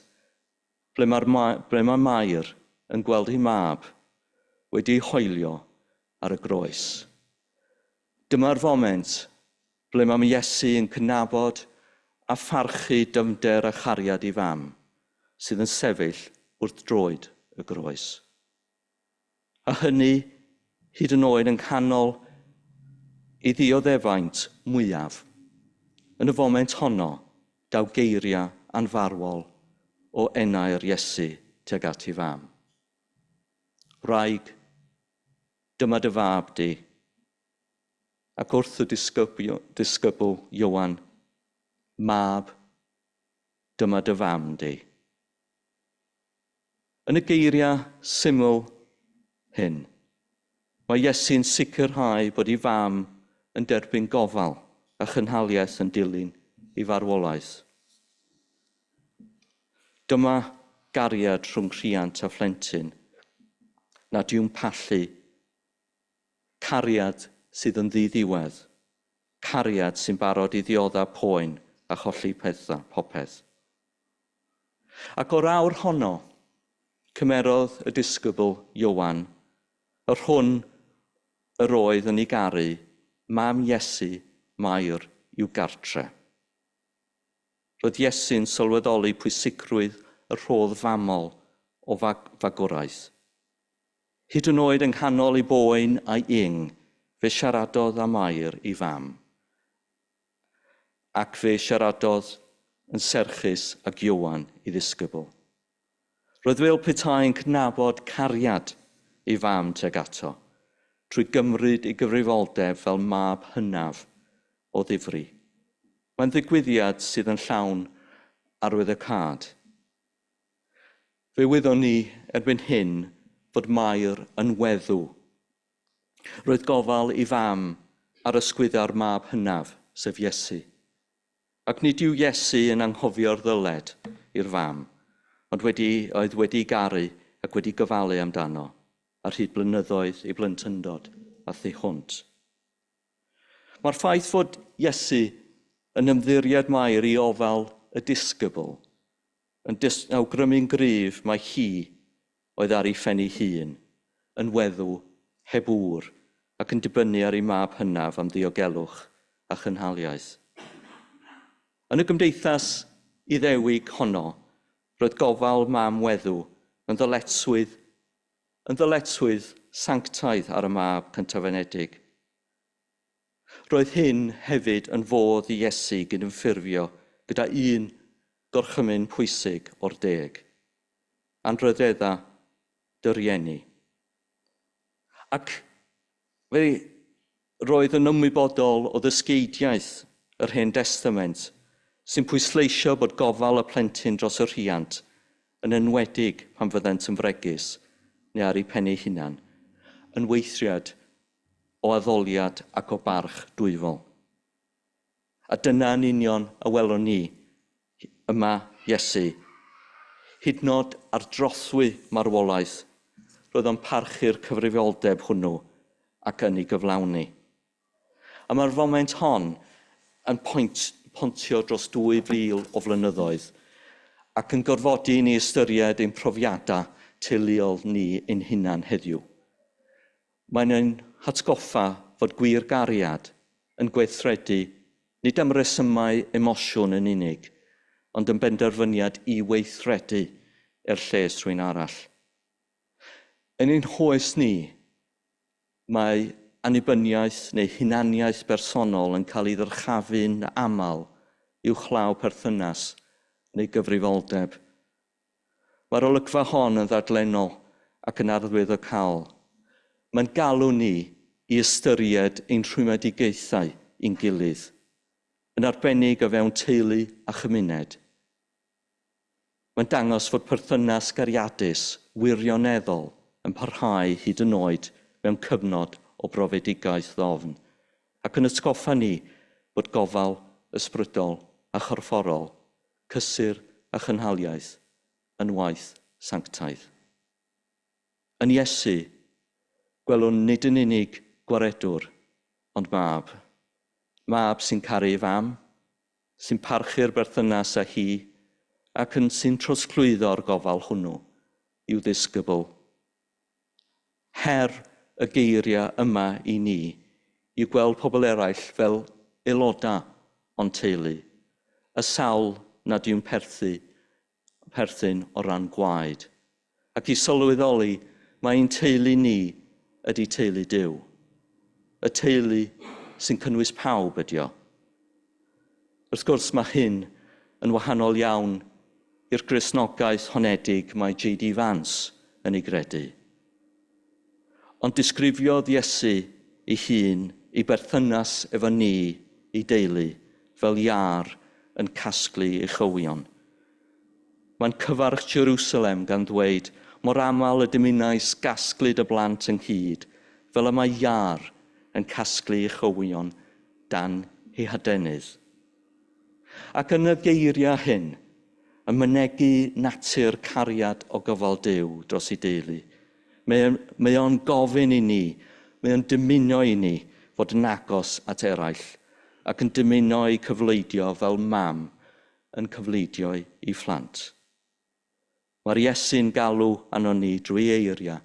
ble mae'r, ble mae Mair yn gweld ei mab wedi ei hoelio ar y groes. Dyma'r foment ble mae Iesu yn cydnabod a pharchu dyfnder a chariad ei fam, sydd yn sefyll wrth droed y groes. A hynny hyd yn oed yng nghanol ei ddioddefaint mwyaf. Yn y foment honno, daw geiriau anfarwol o enau'r Iesu tuag at ei fam. Wraig, dyma dy fab di. Ac wrth y disgybl, disgybl Ioan, mab, dyma dy fam di. Yn y geiriau syml hyn, mae Iesu'n sicrhau bod ei fam yn derbyn gofal a chynhaliaeth yn dilyn ei farwolaeth. Dyma gariad rhwng rhiant a phlentyn nad yw'n pallu. Cariad sydd yn ddiddiwedd. Cariad sy'n barod i ddioddef poen a cholli pethau, popeth. Ac o'r awr honno, cymerodd y disgybl Ioan, yr hwn yr oedd yn ei garu, mam Iesu, Mair, i'w gartre. Roedd Iesu'n sylweddoli pwysigrwydd y rhodd famol o fag fagwraeth. Hyd yn oed yng nghanol ei boen a'i ing, fe siaradodd â Mair ei fam. Ac fe siaradodd yn serchus ag Ioan ei ddisgybl. Roedd fel petai'n cydnabod cariad ei fam tuag ato, trwy gymryd ei gyfrifoldeb fel mab hynaf o ddifri. Mae'n ddigwyddiad sydd yn llawn arwyddocâd. Fe wyddwn ni erbyn hyn fod Mair yn weddw. Roedd gofal ei fam ar ysgwyddau'r mab hynaf, sef Iesu. Ac nid yw Iesu yn anghofio'r ddyled i'r fam, ond wedi, oedd wedi garu ac wedi gofalu amdano ar hyd blynyddoedd ei blentyndod a thu hwnt. Mae'r ffaith fod Iesu yn ymddiried Mair i ofal y disgybl yn awgrymu'n gryf mai hi oedd ar ei phen ei hun, yn weddw, heb ŵr, ac yn dibynnu ar ei mab hynaf am ddiogelwch a chynhaliaeth. Yn y gymdeithas Iddewig honno, roedd gofal mam weddw yn ddyletswydd, yn ddyletswydd sanctaidd ar y mab cyntafenedig. Roedd hyn hefyd yn fodd i Iesu gydymffurfio gyda un gorchymyn pwysig o'r deg. Anrhydedda dy rieni. Ac fe roedd yn ymwybodol o ddysgeidiaeth yr Hen Destament sy'n pwysleisio bod gofal y plentyn dros y rhiant, yn enwedig pan fyddent yn fregus neu ar eu pen eu hunan, yn weithriad o addoliad ac o barch dwyfol. A dyna yn union a welwn ni yma Iesu. Hyd nod ar drothwy marwolaeth. Roedd o'n parchu'r cyfrifoldeb hwnnw ac yn ei gyflawni. A mae'r foment hon yn pontio dros 2,000 o flynyddoedd ac yn gorfodi i ni ystyried ein profiadau teuluol ni ein hunan heddiw. Mae'n ein hatgoffa fod gwir gariad yn gweithredu nid am resymau emosiwn yn unig, ond yn benderfyniad i weithredu er lles rhywun arall. Yn ein hoes ni, mae annibyniaeth neu hunaniaeth bersonol yn cael ei ddyrchafu'n aml uwchlaw perthynas neu gyfrifoldeb. Mae'r olygfa hon yn ddadlennol ac yn arwyddocaol. Mae'n galw ni i ystyried ein rhwymedigaethau i'n gilydd, yn arbennig o fewn teulu a chymuned. Mae'n dangos fod perthynas gariadus wirioneddol yn parhau hyd yn oed mewn cyfnod o brofedigaeth ddofn, ac yn atgoffa ni bod gofal ysbrydol a chorfforol, cysur a chynhaliaeth yn waith sanctaidd. Yn Iesu, gwelwn nid yn unig gwaredwr, ond mab. Mab sy'n caru ei fam, sy'n parchu'r berthynas â hi, ac yn sy'n trosglwyddo'r gofal hwnnw i'w ddisgybl. Her y geiriau yma i ni yw gweld pobl eraill fel aelodau o'n teulu, y sawl nad yw'n perthyn o ran gwaed, ac i sylweddoli mae ein teulu ni ydy teulu Duw. Y teulu sy'n cynnwys pawb ydy o. Wrth gwrs, mae hyn yn wahanol iawn i'r Gristnogaeth honedig mae J.D. Vance yn ei gredu. Ond disgrifiodd Iesu ei hun, ei berthynas efo ni, ei deulu, fel iâr yn casglu ei chywion. Mae'n cyfarch Jerusalem gan ddweud, mor aml y dymunais gasglu dy blant ynghyd, fel y mae iâr yn casglu ei chywion dan ei hadenydd. Ac yn y geiriau hyn, yn mynegi natur cariad o gofal Duw dros ei deulu. Mae o'n gofyn i ni, mae o'n dymuno i ni fod yn agos at eraill, ac yn dymuno eu cyfleidio fel mam yn cyfleidio ei phlant. Mae'r Iesu'n galw arno ni drwy eiriau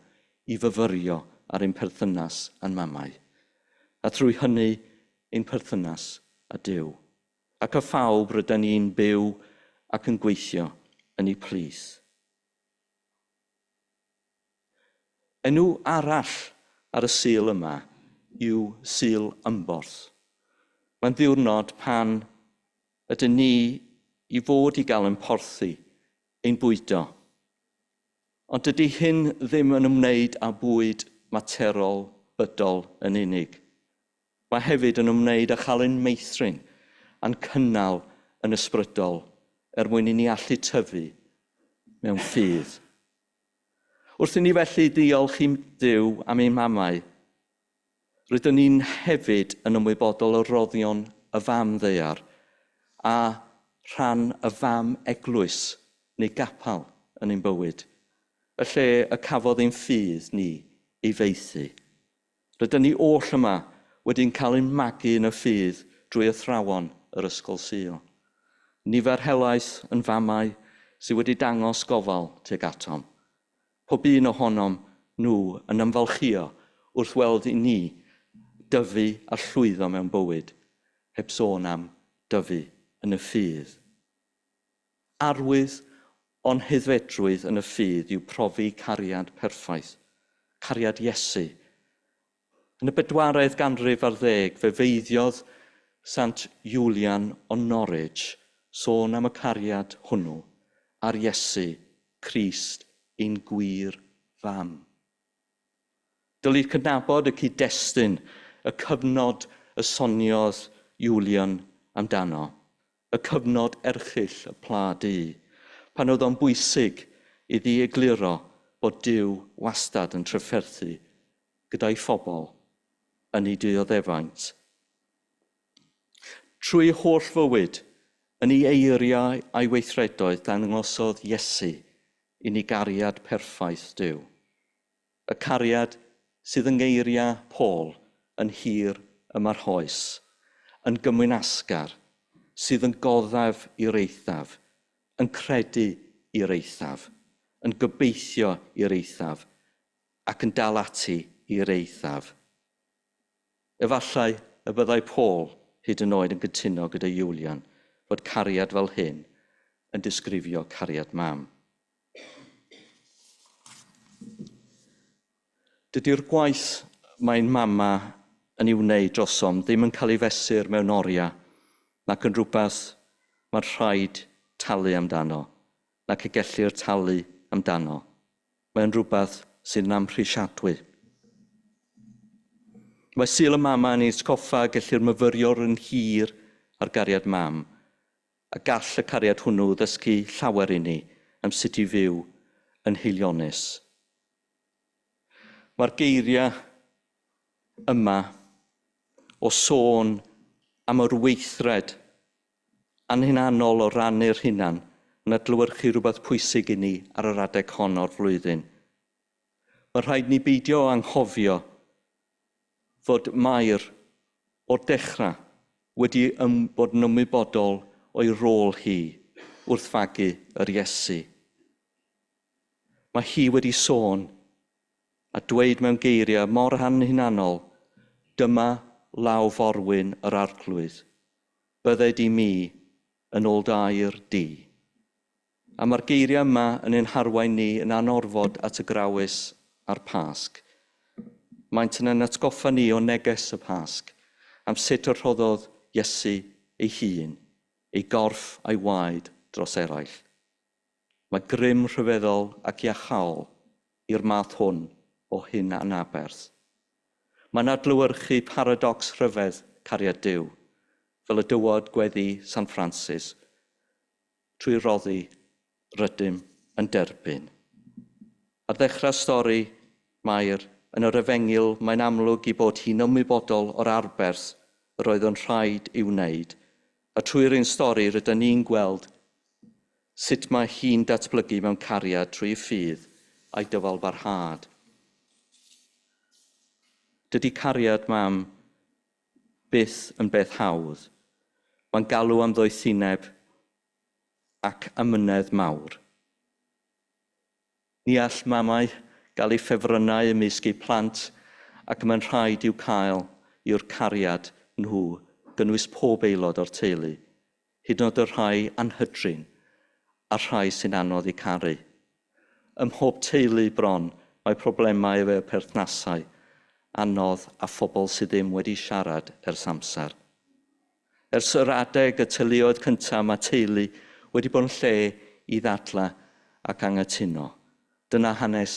i fyfyrio ar ein perthynas â'n mamau, a trwy hynny ein perthynas â Duw, ac â phawb rydyn ni'n byw ac yn gweithio yn eu plith. Enw arall ar y Sul yma yw Sul Ymborth. Mae'n ddiwrnod pan ydyn ni i fod i gael ein porthi, ein bwydo. Ond dydy hyn ddim yn ymwneud â bwyd materol bydol yn unig. Mae hefyd yn ymwneud â chael ein meithrin a'n cynnal yn ysbrydol er mwyn i ni allu tyfu mewn ffydd. Wrth i ni felly ddiolch i Dduw am ein mamau, rydyn ni'n hefyd yn ymwybodol o roddion y fam ddaear a rhan y fam eglwys neu gapel yn ein bywyd, y lle y cafodd ein ffydd ni ei faethu. Rydyn ni oll yma wedi'n cael ein magu yn y ffydd drwy athrawon yr Ysgol Sul. Nifer helaeth yn famau sydd wedi dangos gofal tuag atom. Pob un ohonom nhw yn ymfalchïo wrth weld i ni dyfu a llwyddo mewn bywyd, heb sôn am dyfu yn y ffydd. Arwydd o'n haeddfedrwydd yn y ffydd yw profi cariad perffaith, cariad Iesu. Yn y bedwaredd ganrif ar ddeg, fe feiddiodd Sant Julian o Norwich sôn am y cariad hwnnw ar Iesu Crist ein gwir fam. Dylid cydnabod y cyd-destun, y cyfnod y soniodd Julian amdano, y cyfnod erchyll y Pla Du, pan oedd o'n bwysig iddi egluro bod Duw wastad yn trafferthu gyda'i phobl yn ei dioddefaint. Trwy ei holl fywyd, yn ei eiriau a'i weithredoedd, dangosodd Iesu i ni gariad perffaith Duw. Y cariad sydd yng ngeiriau Paul yn hir ymarhous, yn gymwynasgar, sydd yn goddef i'r eithaf, yn credu i'r eithaf, yn gobeithio i'r eithaf, ac yn dal ati i'r eithaf. Efallai y byddai Paul hyd yn oed yn cytuno gyda Julian fod cariad fel hyn yn disgrifio cariad mam. Dydy'r gwaith mae'n mama yn ei wneud drosom ddim yn cael ei fesur mewn oriau, nac yn rhywbeth mae'n rhaid talu amdano, nac y gellir talu amdano. Mae'n rhywbeth sydd yn amhrisiadwy. Mae Sul y Mama yn ei atgoffa gellir myfyrio yn hir ar gariad mam, a gall y cariad hwnnw ddysgu llawer i ni am sut i fyw yn haelionus. Mae'r geiriau yma o sôn am yr weithred anhunanol o rannu'r hunan yn adlewyrchu rhywbeth pwysig i ni ar yr adeg hon o'r flwyddyn. Mae rhaid ni beidio anghofio fod Mair o'r dechrau wedi bod yn ymwybodol o'i rôl hi wrth fagu yr Iesu. Mae hi wedi sôn a dweud mewn geiriau mor anhunanol, dyma law forwyn yr arglwydd, bydded i mi yn ôl dair di. A mae'r geiriau yma yn ein harwain ni yn anorfod at y grawys a'r Pasg. Maent yn ein atgoffa ni o neges y Pasg, am sut y rhoddodd Iesu ei hun, ei gorff a'i waed dros eraill. Mae grym rhyfeddol ac iachaol i'r math hwn o hunanaberth. Mae'n adlewyrchu paradox rhyfedd cariad Duw, fel y dywod gweddi San Francis, trwy roddi rydym yn derbyn. Ar ddechrau stori Mair, yn yr efengyl, mae'n amlwg i bod hi'n ymwybodol o'r arberth yr oedd yn rhaid i'w wneud. A trwy'r un stori rydyn ni'n gweld sut mae hi'n datblygu mewn cariad trwy ffydd a'i dyfalbarhad. Dydy cariad mam byth yn beth hawdd. Mae'n galw am ddoethineb ac amynedd mawr. Ni all mamau gael eu ffefrynnau ymysg eu plant ac mae'n rhaid i'w cael i'r cariad nhw gynnwys pob aelod o'r teulu, hyd yn oed y rhai anhydrin a'r rhai sy'n anodd i caru. Ym mhob teulu bron mae problemau efo perthnasau anodd a phobl sydd ddim wedi siarad ers amser. Ers yr adeg y teuluoedd cyntaf mae teulu wedi bod yn lle i ddadla ac anghytuno. Dyna hanes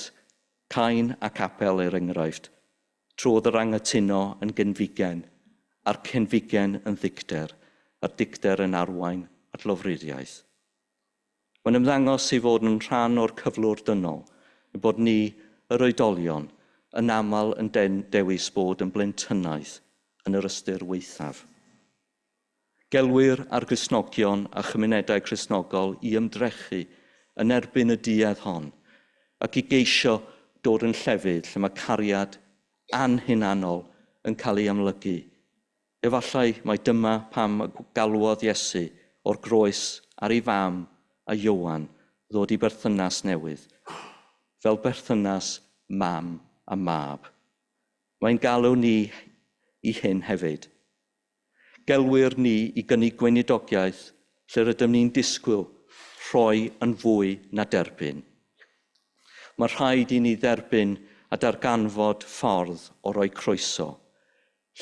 Cain ac Abel er enghraifft. Trodd yr anghytuno yn genfigen, a'r cenfigen yn ddicter, a'r dicter yn arwain at lofruddiaeth. Mae'n ymddangos ei fod yn rhan o'r cyflwr dynol, y bod ni, yr oedolion, yn aml yn dewis bod yn blentynaidd yn yr ystyr weithaf. Gelwir ar Gristnogion a chymunedau Cristnogol i ymdrechu yn erbyn y duedd hon ac i geisio dod yn llefydd lle mae cariad anhunanol yn cael ei amlygu. Efallai mai dyma pam galwodd Iesu o'r groes ar ei fam a Ioan ddod i berthynas newydd, fel berthynas mam a mab. Mae'n galw ni i hyn hefyd. Gelwir ni i gynnig gweinidogiaeth lle rydym ni'n disgwyl rhoi yn fwy na derbyn. Mae rhaid i ni dderbyn a darganfod ffordd o roi croeso,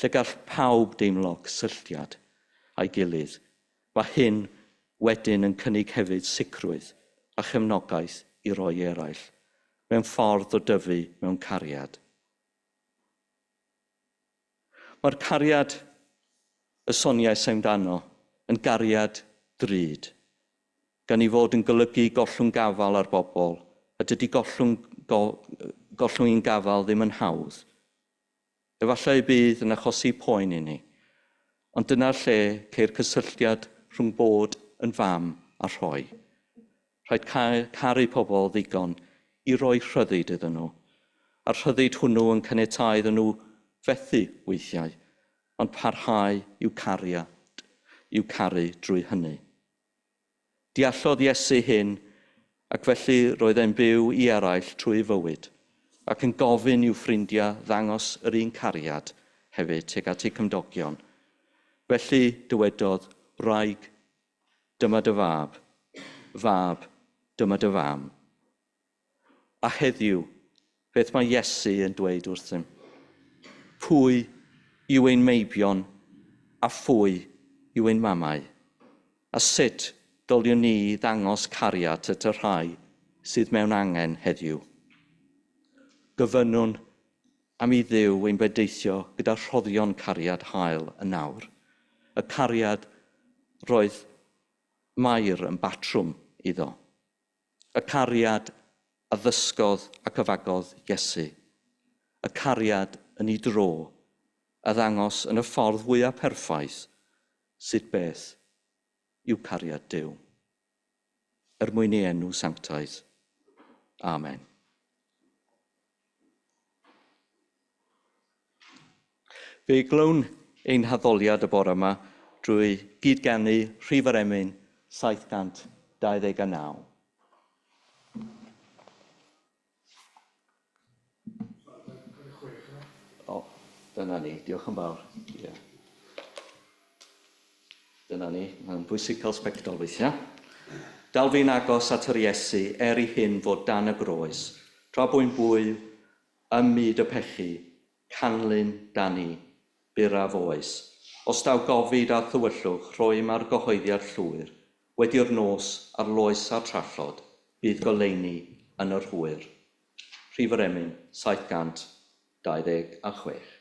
lle gall pawb deimlo cysylltiad â'i gilydd. Mae hyn wedyn yn cynnig hefyd sicrwydd a chefnogaeth i roi eraill, mewn ffordd o dyfu mewn cariad. Mae'r cariad y soniais amdano yn gariad drud, gan ei fod yn golygu gollwng gafal ar bobl, a dydy gollwng, go, gollwng un gafal ddim yn hawdd. Efallai y bydd yn achosi poen i ni, ond dyna'r lle ceir cysylltiad rhwng bod yn fam a rhoi. Rhaid caru pobl ddigon i roi rhyddid iddyn nhw. A'r rhyddid hwnnw yn caniatáu iddyn nhw fethu weithiau, ond parhau i'w cariad, i'w caru drwy hynny. Deallodd Iesu hyn, ac felly roedd e'n byw i eraill trwy fywyd, ac yn gofyn i'w ffrindiau ddangos yr un cariad hefyd tuag at eu cymdogion. Felly dywedodd, Wraig, dyma dy fab, fab, dyma dy fam. A heddiw, beth mae Iesu yn dweud wrthym? Pwy yw ein meibion a phwy yw ein mamau? A sut dyliwn ni ddangos cariad at y rhai sydd mewn angen heddiw? Gofynnwn am i Dduw ein bedeithio gyda rhoddion cariad hael yn nawr, y cariad roedd Mair yn batrwm iddo, y cariad a ddysgodd ac a fagodd Iesu, y cariad yn ei dro a ddangos yn y ffordd fwyaf perffaith sut beth yw cariad Duw. Er mwyn ei enw sanctaidd. Amen. Fe glywn ein haddoliad y bore yma drwy gyd-ganu rhif yr emyn 729. O, dyna ni. Diolch yn fawr. Yeah. Dyna ni. Mae'n bwysig cael sbectol weithiau. Dal fi'n agos at yr Iesu er i hyn fod dan y groes. Tra bwy'n bwy ym myd y pechu, canlyn dan ni, buraf oes. Os daw gofid a thywyllwch, rhoim ar gyhoeddiad llwyr, wedi'r nos, ar loes a'r trallod, bydd goleuni yn yr hwyr. Rhif yr emyn, 726.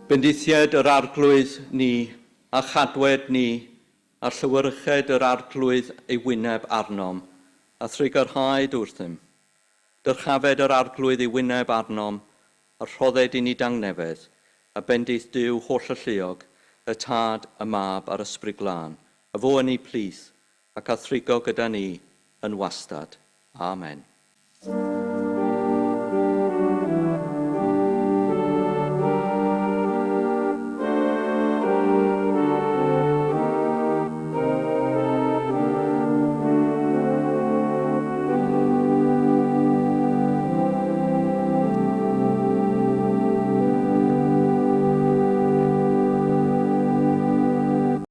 Bendithied yr Arglwydd ni, a chadwed ni, A llewyrched yr arglwydd ei wyneb arnom, a thrugarhaed wrthym. Dyrchafed yr arglwydd ei wyneb arnom, a rhodded i ni dangnefedd, a bendith Duw hollalluog, y Tad, y Mab a'r Ysbryd Glân, a fo yn eu plith, ac a thrigo gyda ni yn wastad. Amen.